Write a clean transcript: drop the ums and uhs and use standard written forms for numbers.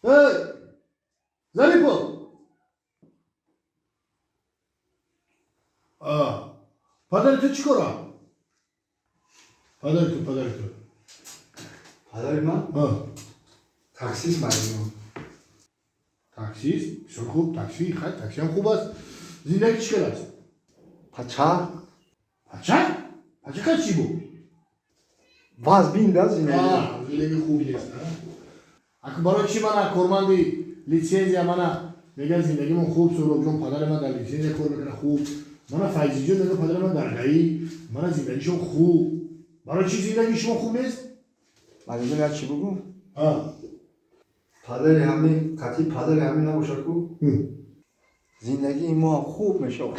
Эй, Зарипов! Падари ту чӣ кора? Падари ту, падари ту. Падари ман? Таксист мардум. Таксист? Бисёр хуб, такси, хай, такси ҳам хуб аст. Зиндагӣ чӣ кор аст? Пача. Пача? Пача кай чӣ буд? Вазбин да зиндагӣ. Зиндагӣ хуб нест. Аку барои чӣ мана корманди литсензия мана мегӯяд зиндагимон хуб, Суҳробҷон, падари ман дар литсензия кор мекунад хуб. Мана Файзиҷон мегӯяд падари ман дар ГАИ, мана зиндагишон хуб. Барои чӣ зиндагии шумо хуб нест? Малиҷон, як чӣ бугӯ? Падари ҳамин, қатъи падари ҳамин набошад ку? Зиндагии мо ҳам хуб мешавад.